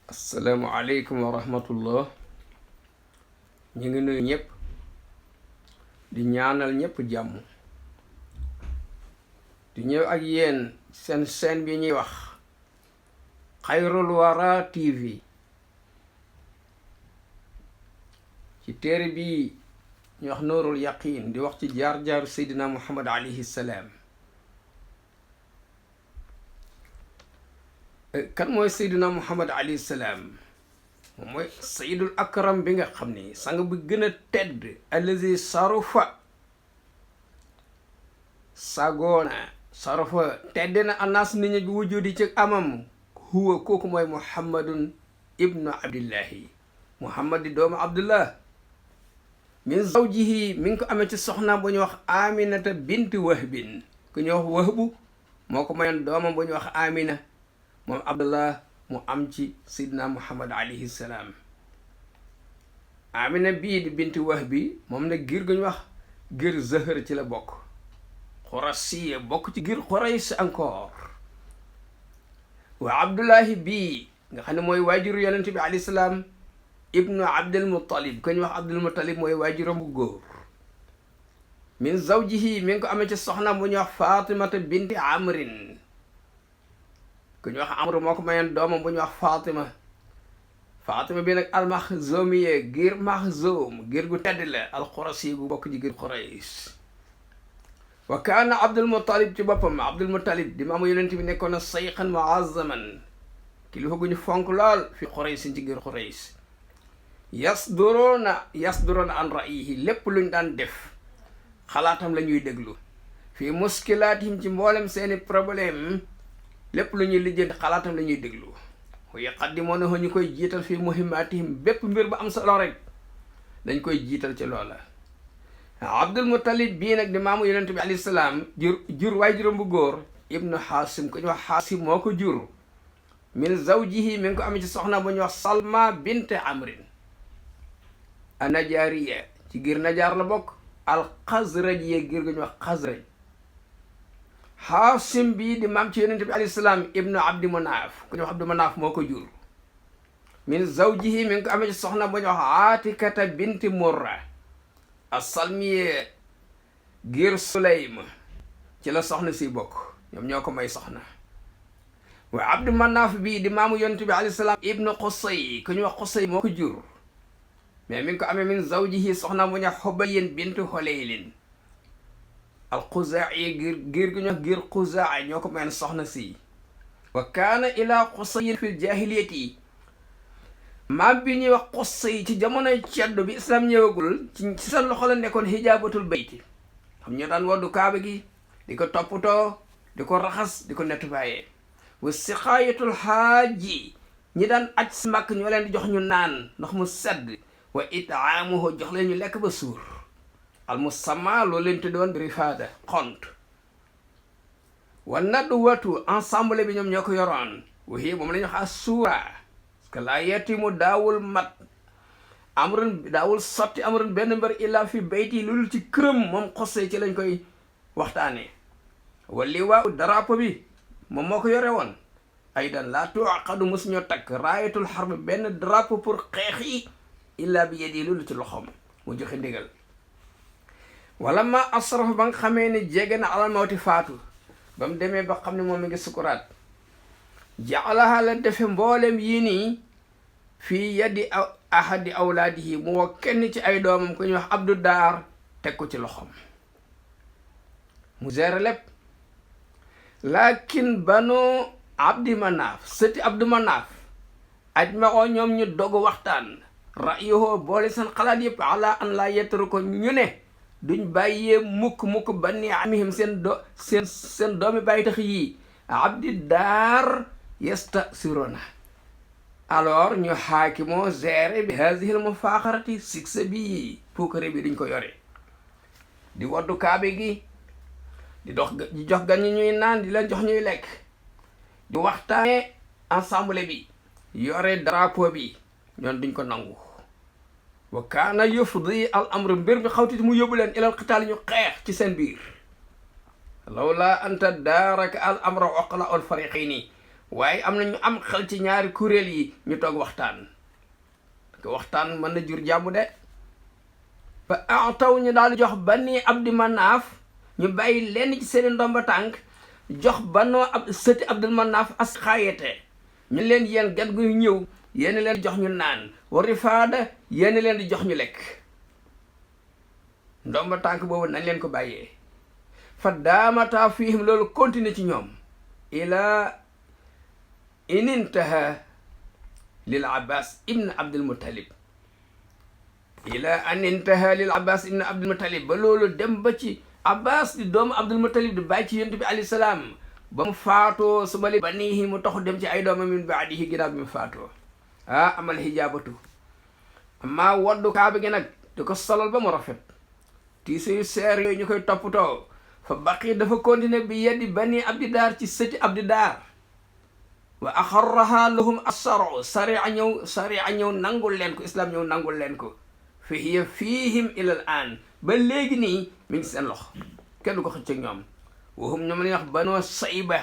asalaamualeykum wa rahmatullah. ñu ngi nuyu ñëpp di ñaanal ñëpp jàmm di ñëw ak yéen seen chaîne bi ñuy wax Xayrul Wara TV ci téere bi ñu wax Nuurul Yaqiin di wax ci jaar-jaaru Seydina Muhammad alayhi salaam. kan mooy Seydina Muhammad alayhi salaam? moom mooy sayidul akram bi nga xam ni sang bi gën a tedd, allazi sarufa tedd na anas nit ñi bi wujudi ci amam. huwa kooku mooy muhammadun ibnu abdillahi, muhammad di doomu abdullah. min zawjihi mi ngi ko amee ci soxnaam bu ñu wax aminata bint wahbin. ku ñu wax wahbu moo ko mayoon doomam bu ñu wax amina, moom abdullah mu am ci sidna muhammad alayhi salaam. amina bii di binti wahbi moom nag giir gu ñu wax giir zahër ci la bokk. xurasiya bokk ci giir xurays encore. wa abdullahi bii nga xam ne mooy waajuru yonente bi alayhi salaam ibnu abdul muttalib. ku ñu wax abdul muttalib mooy waajuram bu góor. min zawjihi mi ngi ko amee ci soxnaam bu ñuy wax fatimata binti amrin. ku ñu wax amru moo ko mayoon doomam bu ñu wax fatima bi nag almaxzumiye giir maxzum giir gu tedd la, alxurasi gu bokk ci giir xurays. wa kaana abdul muttalib ci boppam, abdul muttalib di maamu yonent bi nekkoon na sayxan muazzaman, kilifa gu ñu fonk lool fi xuraysin ci giir xurays. yasduroona an ra'yihi, lépp luñ daan def xalaatam la ñuy déglu. fi muskilaatihim ci mboolem seeni problème, lépp lu ñuy lijjanti xalaatam la ñuy déglu. wa yaqaddimoona ñu koy jiital fi muhimmaatihim, bépp mbir ba am solo rek dañ koy jiital ci loola. abdul muttalib bii nag di maamu yonent bi alayhi salaam jur waay juróom bu góor ibnu xaasim. ku ñu wax xaasim moo ko jur. min zawjihi mi ngi ko amee ci soxna bu ñu wax salma bint amrin a najaariya, ci giir najaar la bokk. al xazrajiya giir gu ñu wax xazraj. xaasim bii di maam ci yonente bi alayhi salaam ibnu abdi manaaf. ku ñu wax abdi manaaf moo ko jur. min zawjihi mi ngi ko amee ci soxna bu ñu wax aatikata binti murra asalmiye giir sulaym ci la soxna si bokk, ñoom ñoo ko may soxna. wa abdi manaaf bii di maamu yonente bi alayhi salaam ibnu xusay. ku ñu wax xusay moo ko jur, mais mi ngi ko amee min zawjihi soxna bu ñu wax xubayin binti xoleylin alxuzaa'i giir gu ñu wax giir xuzaa ñoo ko mayoon soxna si. wa kaana ila xusayin fil jahiliyati, maam bi ñuy wax xusay ci jamonoy ceddo bi islam ñëwagul ci sa loxo la nekkoon hijaabatul bayti. xam ñoo daan woddu kaaba gi di ko toppatoo, di ko raxas, di ko nettoyé. wa siqaayatul haaji, ñi daan aj si màkk ñoo leen di jox ñu naan ndox mu sedd. wa itaamuhu, jox leen ñu lekk ba suur. al musamma loolu leen tuddoon rifaada, xont. wa nadwatu ensemble bi ñoom ñoo ko yoroon. waxii moom la ñu wax suura, parce que laa yetimu daawul mat amrun, daawul sotti amrun benn mbir illa fi bayti loolu ci këram moom xosee ci lañ koy waxtaanee. wa liwaa drapeau bi moom moo ko yore woon. aydan laa tuaqadu mos ñoo takk raayatul xarb benn drapeau pour xeex yi illa bi yedi loolu ci loxoom mu joxe ndigal. wala ma asrafa ba nga xamee ne jege na alal mawti faatu, ba mu demee ba xam ne moom mi ngi sukuraat. jaalaha la defe mboolem yii nii fii yaddi ahadi awlaadihi, mu woo kenn ci ay doomam ku ñuy wax abdu daar teg ko ci loxoom mu gérer lépp. lakin banu abdi manaaf, sëti abdu manaaf ajmaxoo ñoom ñu dogu waxtaan. ra'yuhu boole seen xalaat yëpp ala an laa yettaru ko ñu ne duñ bàyyee mukk banni amihim seen doomi bàyyi tax yii abdi daar yastasirona. alors ñu xaakimoo géré bi haazihil mufaaxarati succès bi puukare bi duñ ko yore. di waddu kaabe gi, di jox gan ñi ñuy naan, di leen jox ñuy lekk, di waxtaane ensemble bi, yore drapeau bi, ñoon duñ ko nangu. wa kaana yufdi al amru, mbir mi xawtiti mu yóbbu leen ilal xitaal ñu xeex ci seen biir. lawla anta daaraka al amra oqla al fariqayni, waaye am na ñu am xel ci ñaari kuréel yi ñu toog waxtaan ko waxtaan mën na jur jàmm de fa ataw ñu daal jox Bani Abdi Manaaf ñu bàyyi lenn ci seeni ndomba tànk jox Banu sëti Abdul Manaaf as xaayete ñu leen yéen gan gu ñëw yéen leen jox ñu naan wa rifaada yéen leen di jox ñu lekk ndomba tànk boobu nañ leen ko bàyyee fa daamata fiihim loolu continuer ci ñoom ila inintaha lil Abbas ibn Abdul Muttalib ila an intaha lil Abbas ibn Abdul Muttalib ba loolu dem ba ci Abbas di doomu Abdul Muttalib di bàyyi ci yonent bi alayhi salaam ba mu faatoo su bali banihi mu taxu dem ci ay doomam min baadihi ginnaaw bi mu faatoo amal hijaabatu amma waddu kaaba gi nag di ko solal ba mu rafet tiise yu seer yooyu ñu koy toppatoo fa baqi dafa continuer bi yeddi Bani Abdi Daar ci sëti Abdi Daar wa axarraha lahum assaru sariya ñëw nangul leen ko islam ñëw nangul leen ko fa hiya fihim ila al an ba léegi nii mi ngi seen loxo kenn du ko xëcc ak ñoom waxum ñoom la ñuy wax Banu Sayba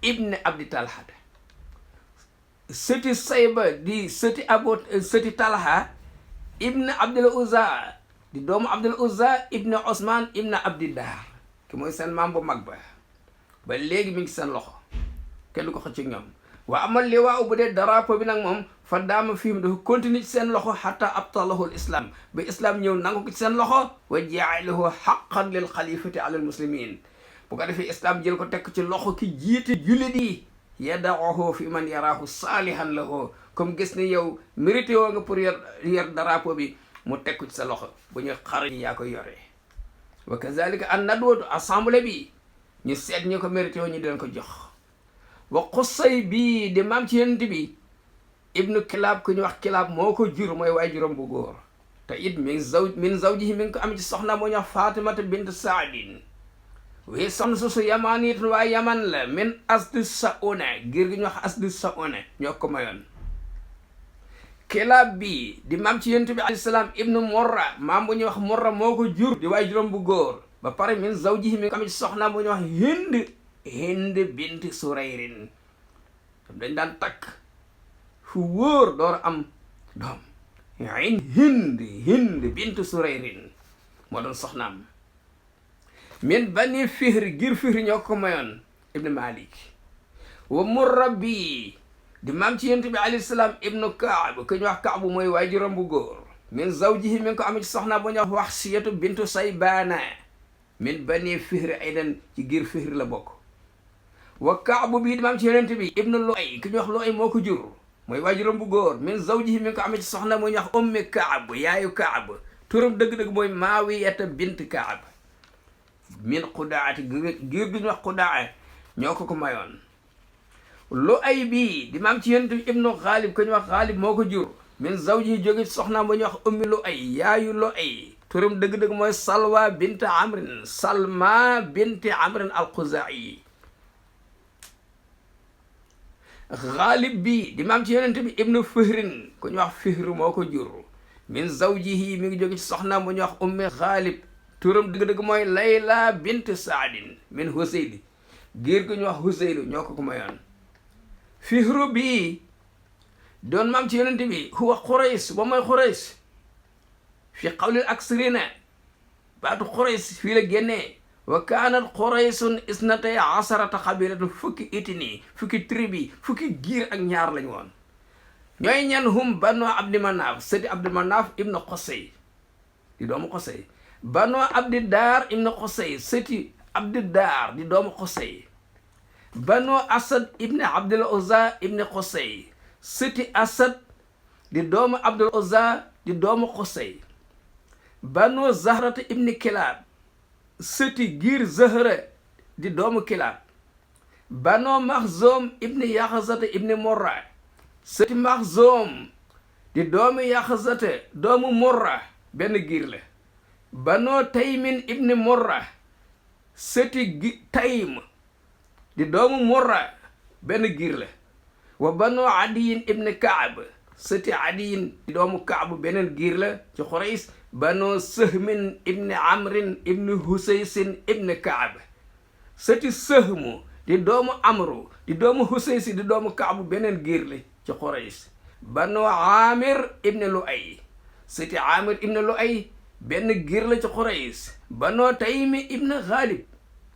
ibn Abdi Talha sëti Sayba di sëti Talha ibn Abdul Uzza di doomu Abdul Uzza ibn Osman ibn Abdi Daar ki mooy seen maam bu mag ba léegi mi ngi seen loxo kenn du ko xëcc ak ñoom waa amal li waa bu dee drapeau bi nag moom fa daama fii mu dafa continuer ci seen loxo xata abtalahu l islam ba islam ñëw nangu ko ci seen loxo wa jaalahu xaqan lil xalifati ala al muslimin bu ko defee islam jël ko tekk ci loxo ki jiite jullit yi yadaahu fi man yaraahu saalihan lahu comme gis ni yow mérité woo nga pour yor drapeau bi mu teg ko ci sa loxo bu ñu xar yaa koy yoree wa kazalika an nadwatu assemblée bi ñu seet ñi ko mérité woo ñu leen ko jox wa Qusay bii di maam ci yonent bi ibnu Kilaab ku ñu wax Kilaab moo ko jur mooy waay juróom bu góor te it min zawjihi mi ngi ko am ci soxna moo ñu wax Fatimata bint Saadin wii soxna susu yamanitun waaye yaman la min asdi sauna giir gi ñu wax asdi sauna ñoo ko mayoon Kilaab bi di maam ci yonent bi alayhi salaam ibnu Murra maam bu ñuy wax Murra moo ko jur di waay juróom bu góor ba pare min zawjihi mi ngi ko am ci soxna moo ñu wax Hind bint Surayrin dañ daan takk fu wóor door am doom Hind bint Surayrin moo doon soxnaam min Bani Fihr gir Fihr ñoo ko mayoon ibnu Malik wa Murra bi di maam ci yonent bi alayhi salaam ibnu Kaab ku ñu wax Kaab mooy waajuram bu góor min zawjihi mi ngi ko am ci soxna bu ñu wax Waxsiyatu bintu Saybaana min Bani Fihr aydan ci gir Fihr la bokk wa Kaabu bii di maam ci yonent bi ibnu Luay ki ñu wax Luay moo ko jur mooy waajuram bu góor min zawjihi mi ngi ko amee ci soxna mu ñu wax ummi Kaab yaayu Kaab turam dëgg-dëgg mooy Maawiyata bint Kaab min Qudaati giir gi ñu wax Qudaa ñoo ko mayoon Luay bii di maam ci yonent bi ibnu Xaalib ki ñu wax Xaalib moo ko jur min zawjihi jóge ci soxna mu ñu wax ummi Luay yaayu Luay turam dëgg-dëgg mooy Salwa bint Amrin Salma bint Amrin al-Xuzaa'i Xaalib bi di maam ci yonent bi ibnu Fihrin ku ñu wax Fihr moo ko jur min zawjihi mi ngi jóge ci soxna mu ñu wax ummi Xaalib turam dëgg-dëgg mooy Layla bint Saadin min Husayl giir gu ñu wax Husayl ñoo ko mayoon Fihru bi doon maam ci yonent bi huwa Qurays ba mooy Qurays fi qawlil aksarina baatu Qurays fii la génnee wa kaanat Quraysun isnatay asarata xabilatu fukki itini fukki tribi fukki giir ak ñaar lañu woon ñooy ñan hum Banu Abdi Manaaf sëti Abdi Manaaf ibnu Qusay di doomu Qusay Banu Abdi Daar ibnu Qusay sëti Abdi Daar di doomu Qusay Banu Asad ibnu Abdul Uzza ibnu Qusay sëti Asad di doomu Abdul Uzza di doomu Qusay Banu Zahrata ibnu Kilaab sëti giir Zahra di doomu Kilaab Banu Maxzoom ibni Yaxzata ibni Murra sëti Maxzoom di doomu Yaxzata doomu Murra benn giir la Banu Taymin ibni Murra sëti Taym di doomu Murra benn giir la wa Banu Adiyin ibni Kaab sëti Adiyin di doomu Kaab beneen giir la ci Xurays Banu Sahmin ibni Amrin ibni Husaysin ibni Kaab sëti Sahmu di doomu amru di doomu husaysi di doomu kaabu beneen giir la ci Quraysh. banu amir ibn lu'ay sëti amir ibn lu'ay benn giir la ci Quraysh. banu taymi ibn ghalib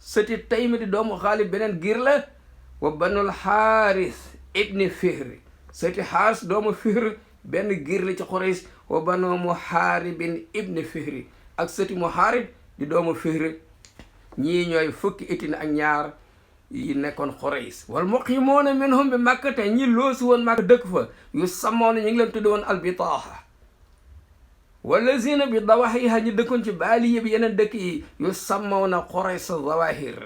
sëti taymi di doomu ghalib beneen giir la. wa banul xaaris ibn fihr sëti xaaris doomu fihr benn giir la ci Quraysh. wa banu muhaaribin ibn fihr ak sëti muhaarib di doomu fihr. ñii ñooy fukki itin ak ñaar yi nekkoon Quraysh. wal muqimuuna minhum bi Makka te ñi loosi woon Makka dëkk fa yu samoon ñu ngi leen tudde woon albitaaha. wallazina bi dawahiha ñi dëkkoon ci baaliye bi yeneen dëkk yi yu samoona Quraysh zawahir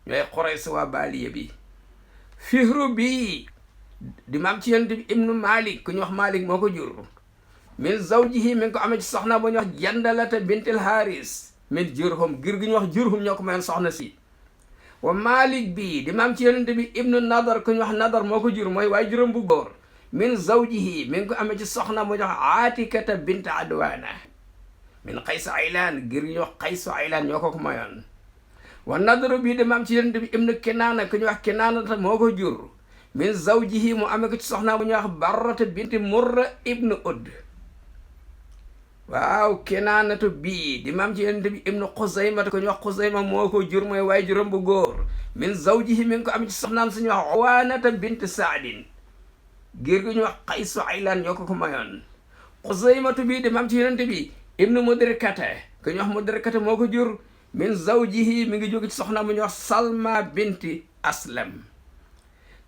ñooy Quraysh waa baaliye bi. fihru bi di maam ci yonent bi ibnu Malik ku ñu wax Malik moo ko jur. min zawjihi mi ngi ko amee ci soxna bu ñu wax Jandalata bintil Haris min Jurhum gir gi ñu wax Jurhum ñoo ko mayoon soxna si. wa Malik bi di maam ci yonent bi ibnu Nadar ku ñu wax Nadar moo ko jur mooy waaye juróom bu góor. min zawjihi mi ngi ko amee ci soxna bu ñu wax Atikata bint Adwana min Qays Aylaan gir gi ñu wax Qays Aylaan ñoo ko mayoon. wa Nadar bi di maam ci yonent bi ibnu Kinaana ku ñu wax Kinaanata moo ko jur. min zawjihi mu amee ko ci soxna bu ñu wax Barrata bint Murra ibnu Ud. waaw Kinaanatu bii di maam ci yonent bi ibnu Xuzayma ko ñu wax Xuzayma moo ko jur mooy waaye juróom bu góor. min zawjihi mi ngi ko am ci soxnaam suñu wax Awaanata bint Saadin giir gi ñu wax Qaysu Aylaan ñoo ko mayoon. Xuzaymatu bii di maam ci yonent bi ibnu Mudrikata ko ñu wax Mudrikata moo ko jur. min zawjihi mi ngi jóge ci soxnaam bu ñu wax Salma binti Aslam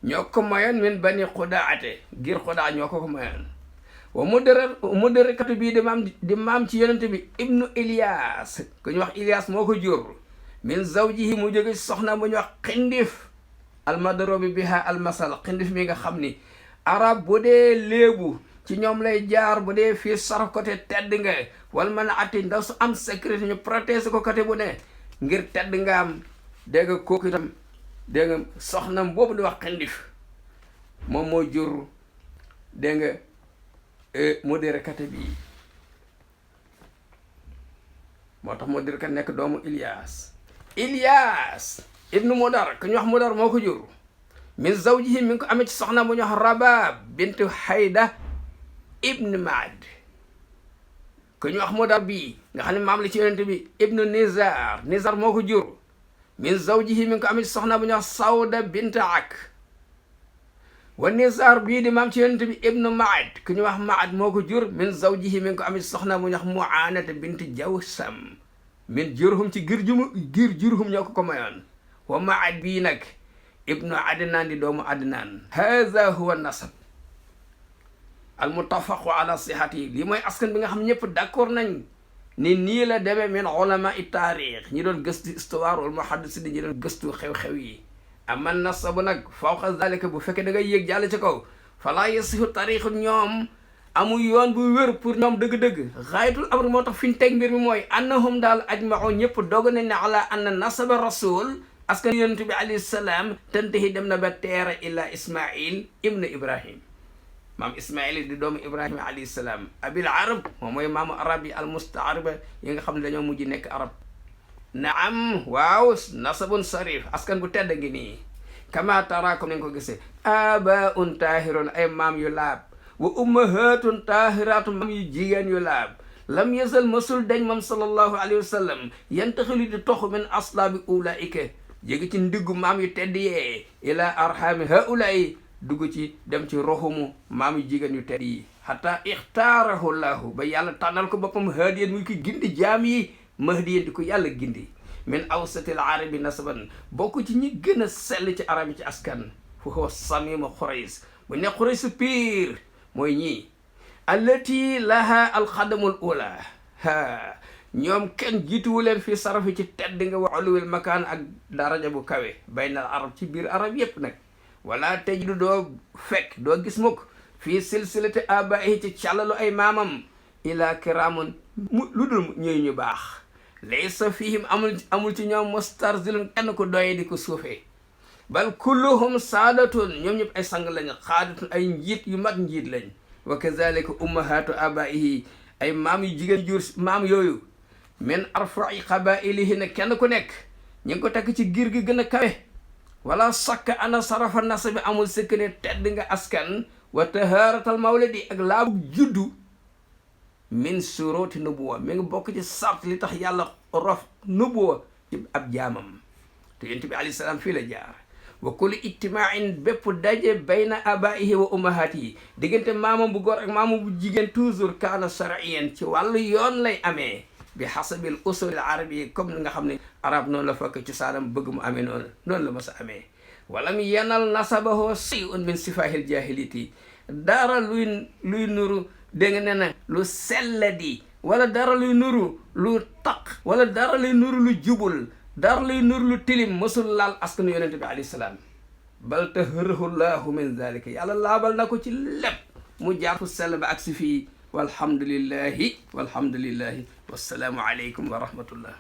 ñoo ko mayoon min bani Xudaate giir Xudaa ñoo ko mayoon. wa Mudrikatu bii di maam ci yonent bi ibnu Ilyas ku ñu wax Ilyas moo ko jur. min zawjihi mu jóge ci soxna bu ñu wax Xindif almadrobi biha almasal Xindif mi nga xam ni arab bu dee léebu ci ñoom lay jaar bu dee fii sar côté tedd nga wala mën a atti ndaw su am sécurité ñu protéger ko côté bu ne ngir tedd nga am dégg nga kooku itam dégg nga soxnam boobu di wax Xindif moom moo jur dégg nga Mudrikata bii moo tax Mudrikata nekk doomu Ilyas ibnu Mudar ku ñu wax Mudar moo ko jur. min zawjihi mi ngi ko amee ci soxna bu ñu wax Rabab bint Hayda ibnu Maad ku ñu wax Mudar bii nga xam ne maam la ci yonent bi ibnu Nizar moo ko jur. min zawjihi mi ngi ko amee ci soxna bu ñu wax Sawda bint Ak wa Nizar bii di maam ci yonent bi ibnu Maad ku ñu wax Maad moo ko jur. min zawjihi mi ngi ko amee ci soxna bu ñu wax Mu'aanata bint Jawsam min Jurhum ci giir Jurhum ñoo ko mayoon. wa Maad bii nag ibnu Adnaan di doomu Adnaan. haza huwa nasab al muttafaqu ala sihati lii mooy askan bi nga xam ñëpp d'accord nañ ni nii la demee min ulama i taarix ñi doon gëstu histoire wal muhaddis di ñi doon gëstu xew-xew yi. aman nasabu nag fawqa zalika bu fekkee da ngay yéeg jàll ci kaw fala yasihu tariixu ñoom amul yoon bu wér pour ñoom dëgg-dëgg. xaayatul amr moo tax fi ñu teg mbir mi mooy annahum daal ajmao ñëpp doog nañ ne ala anna nasaba rasul askan yonent bi alayhi salaam tantahi dem na ba teera ila Ismail ibnu Ibrahim maam Ismail di doomu Ibrahima alayhi salaam abil arab moom mooy maamu arab yi almustaariba yi nga xam ne dañoo mujj nekk arab. naam waaw nasabun sarif askan bu tedd ngi nii kama tara comme ni nga ko gisee. abaun taahirun ay maam yu laab wa ummahatun taahiraatu maam yu jigéen yu laab. lam yazal masul dañ moom sallallahu alayhi wa sallam yantaxilu di toxu min aslaabi ulaika jégi ci ndiggu maam yu tedd yee ila arhami haulayi dugg ci dem ci roxumu maam yu jigéen yu tedd yi xata ixtaarahu llahu ba yàlla tànnal ko boppam haadiyan muy ki gindi jaam yi mahdiyan di ko yàlla gindi min awsatil arabi nasaban bokk ci ñi gën a sell ci arab yi ci askan fu huwa samima Qurays bu ne Qurays piir mooy ñii allati laha alxadamul ula ha ñoom kenn jiituwu leen fii sarafi ci tedd nga wa uluwil makaan ak daraja bu kawe baynal arab ci biir arab yépp nag wala tajidu doo fekk doo gis mukk fii silsilati abaihi ci càllalu ay maamam ila kiramun lu dul ñooy ñu baax laysa fihim amul ci ñoom mustarzilun kenn ko doye di ko suufee bal kulluhum saadatun ñoom ñëpp ay sang lañ xaadatun ay njiit yu mag njiit lañ wa kazalika ummahatu abaihi ay maam yu jigéen jur maam yooyu min arfa'i qabailihi ne kenn ku nekk ñu ngi ko tekk ci giir gi gën a kawe wala sakka ana sarafa nasabi amul sëkk ne tedd nga askan wa taharatal mawlidi ak laabu juddu min suroti nubuwa mi ngi bokk ci sart li tax yàlla rof nubuwa ci ab jaamam te yonent bi alayhi salaam fii la jaar wa kulli ijtimaain bépp daje bayna abaihi wa ummahatihi diggante maamam bu góor ak maamam bu jigéen toujours kaana shar'iyan ci wàllu yoon lay amee bi hasabil usul al arabi comme ni nga xam ne arab noonu la fekk ci saanam bëgg mu amee noonu la ma sa amee walam yanal nasabahu shay'un min sifahil jahiliti dara luy nuru dégg nga ne na lu selladi wala dara luy nuru lu taq wala dara luy nuru lu jubul dara luy nuru lu tilim mësul laal askanu yonente bi alayhi salaam bal taharahu llahu min zalika yàlla laabal na ko ci lépp mu jaar fu sell ba ak si fii walhamdulillahi wassalaamu aleykum wa rahmatullah